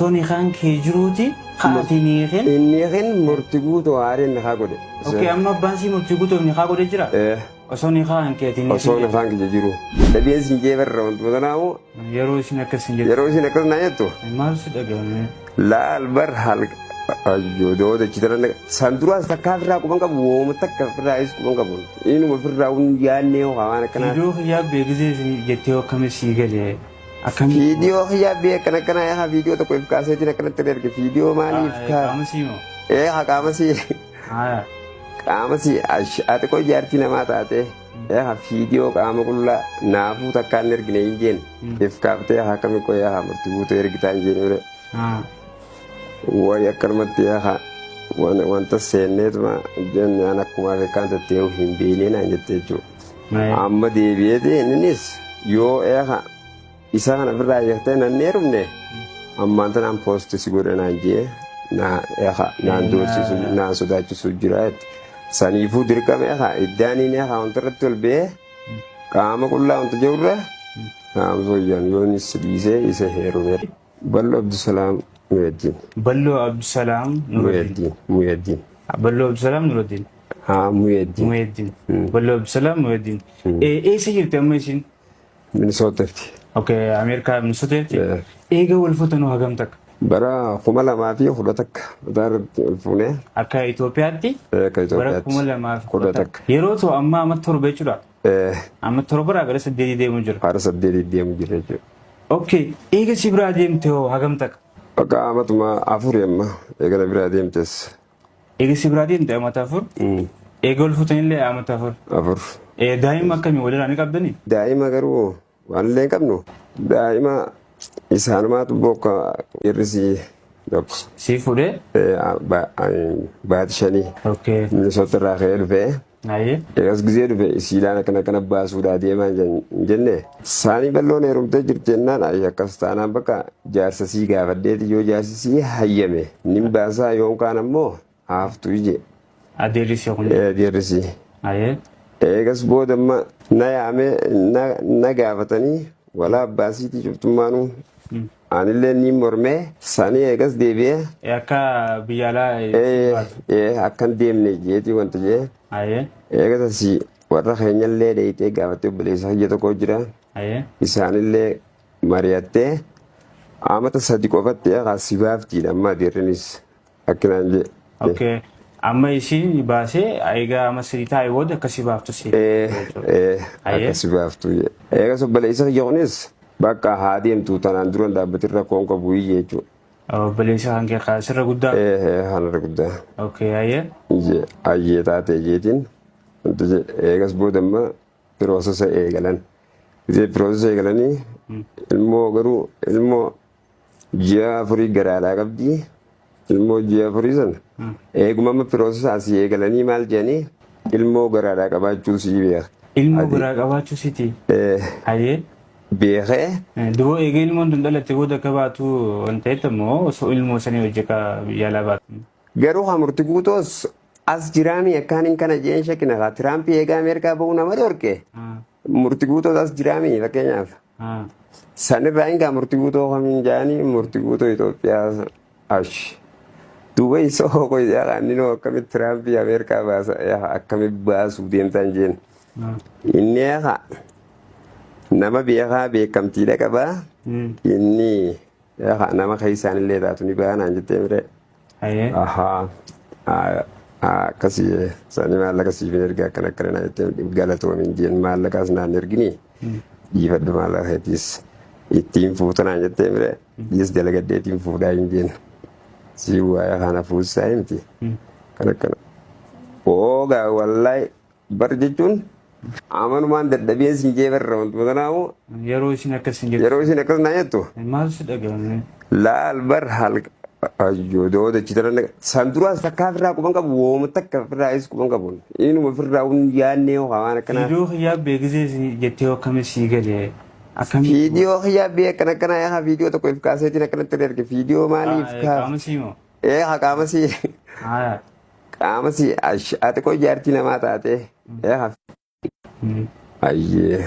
Osoo nikaan kee jiruuti ka ati hin hiikin. Hin hiikin murti guutuu haareen nikaa godhe. Okay, amma abbaan sii murtii guutuuf nikaa godhe jira? Eh. Osoo nikaan keetiin hin Osoo hiikin. nikaan kiyya jiru. Dhabiin sin jee barra wantuma tanaamu. Yeroo isin akkas hin jettu. Yeroo isin akkas naa jettu. Maal si dhaga'ame? Laal bar hal ayyoo dooda chitara san duraas takkaa firraa quban qabu wooma takka firraayis quban qabu. Inuma firraa hun yaannee waan akkanaa. Viidiyoo kiyyaa beeksisee isin jettee akkami sii galee? Akkami? Viidiyoo kiyyaa bee akkana akkana haa viidiyoo tokko if kaaseetiin akkanatti erge viidiyoo maaliif kaa? Qaama sii moo? Ee haa qaama sii. Haaya. Qaama sii ati qoy jaartii namaa taatee ee haa viidiyoo qaama qullaa naafuu takkaan hin ergine hin jeen if kaaftee haa akkami qoy haa murtii guutuu ergitaa hin jeen ure. Way akkanumatti haa wanta seenneetuma jennaan akkumaa beekaan tattee hin beeknee naan jette jechuudha. Amma deebi'eeti innis yoo eeha isa kana ofirraa hiiktee nan heerumne ammaan tanaan poosti si godha naan jee naa eeha naan doorsisu naan sodaachisu jira jetti. Saniifuu dirqama eeha iddaaniin eeha wanta irratti ol ba'ee qaama qullaa wanta jirurra naamsoo iyyaan yoonis dhiisee isa heerume. Ballo Abdusalaam Muyaddin. Balloo Abdusalaam Nuruddin. Muyaddin. Muyaddin. Balloo Abdusalaam Nuruddin. Haa Muyaddin. Muyaddin. Balloo Abdusalaam Muyaddin. Eessa jirti amma isin? Minisootaatti. Okay, Ameerikaa Minisootaatti. Eh. Eega wal fuutanuu hagam takka? Bara 2011 mataa irratti ol fuunee. Akka Itoophiyaatti? Akka Bara Itoophiyaatti. 2011. Yeroo ta'u amma amma 7 jechuudha. Amma 7rraa gara 8 deemu jira. Gara 8 deemu jira jechuudha. Okay, eega si biraa deemte hoo hagam takka? Bakka amatuma 4 amma eega na biraa deemtes. Eega si biraa deemte amata 4? Eega wal fuutanillee amata 4? 4. Daa'ima akkamii walirraa ni qabdanii? Daa'ima garuu waan illee hin qabnu. Daa'ima isaanumaatu bokka hir'isii tokko. Si fuudhee? Baati 5. Okay. Minisoota irraa ka'ee dhufee. Ayyee. Eegas gizee dhufe isiidhaan akkana akkana baasuudhaa deemaa hin jenne. Saanii bal'oon heerumtee jirti jennaan ayi akkas taanaan bakka jaarsa sii gaafadheeti yoo jaarsi sii hayyame nin baasaa yoon kaan ammoo haaftu ije. Adeerri sii kun. Adeerri sii. Ayyee. Eegas booda amma na yaamee na gaafatanii walaa abbaa siitii cuftummaanuu anillee niin mormee sanii eegas deebi'ee. Akka biyya alaa. Akkan deemne jeetii wanta jee. Ayyee. Eegas asii warra keenyallee dheeyxee gaafattee obboleessa kiyya tokko jira. Ayyee. Isaanillee mari'attee amata 3 qofatti eegaa si baaftiidha amma adeerrinis akkinaan jee. Okay. Amma isiin baasee egaa amma 3 taa'e booda akka si baaftu si. Akka si baaftu jee. Eegas obboleessa kiyya kunis bakka haa deemtu tanaan dura dhaabbatin rakkoon qabu jechuudha. Obboleessa kan kee sirra guddaa. Kanarra guddaa. Okay, ayyee. Ayyee taatee jeetiin eegas booda amma piroosesa eegalan. Gisee piroosesa eegalanii ilmoo garuu ilmoo ji'a 4 garaadhaa qabdi. Ilmoo ji'a 4 sana eeguma amma piroosesa asii eegalanii maal jedhanii ilmoo garaadhaa qabaachuu sii beeka. Ilmoo garaa qabaachuu siiti. Ayyee. Beekee. Duroo eegee ilmoon tun dhalatte booda akka baatu waan ta'etti ammoo osoo ilmoo sanii hojii akka biyya alaa baatu. Garuu haa murti guutoos as jiraamii akkaaniin kana jeen shakkina haa Tiraampii eegaa Ameerikaa ba'uu nama dhorke. Murti guutoos as jiraamii fakkeenyaaf. Sanirraa hin gaa murti guutoo kamiin jaanii murti guutoo Itoophiyaa ash. Duuba isa hoo inni akkamitti Tiraampii Ameerikaa baasa akkamitti baasuu deemtaan jeen. Inni haa nama beekaa beekamtiidha qabaa. Inni nama keessaan illee taatu ni baanaan jettee miree. Ahaa. Akkasii sani maallaqa siif hin ergaa akkana akkana naa jettee galatoomin jeen maallaqaas naan ergini. Dhiifadhu maallaqa keetiis ittiin fuuta naan jettee miree. Dhiis dalagaddeetiin fuudhaa hin jeen. Sii waa'ee kana fuusaa himti. Kan akkana. Oogaa wallaahi bar jechuun amanumaan dadhabeen sin jee barra wantuma tanaamu. Yeroo isin akkas hin jettu. Yeroo isin akkas naa jettu. Maal si dhaga'ame? Laal bar hal ayyoo dooda chitara san duraas takkaa firraa quban qabu wooma takka firraayis quban qabu. Inuma firraa hun yaannee waan akkanaa. Viidiyoo kiyyaa beeksisee jettee akkami sii galee? Akkami? Viidiyoo kiyyaa bee akkana akkana haa viidiyoo tokko if kaaseetiin akkanatti erge viidiyoo maaliif kaa? Qaama sii moo? Ee haa qaama sii. Haaya. Qaama sii ati qoy jaartii namaa taatee. Ee haa. Ayyee.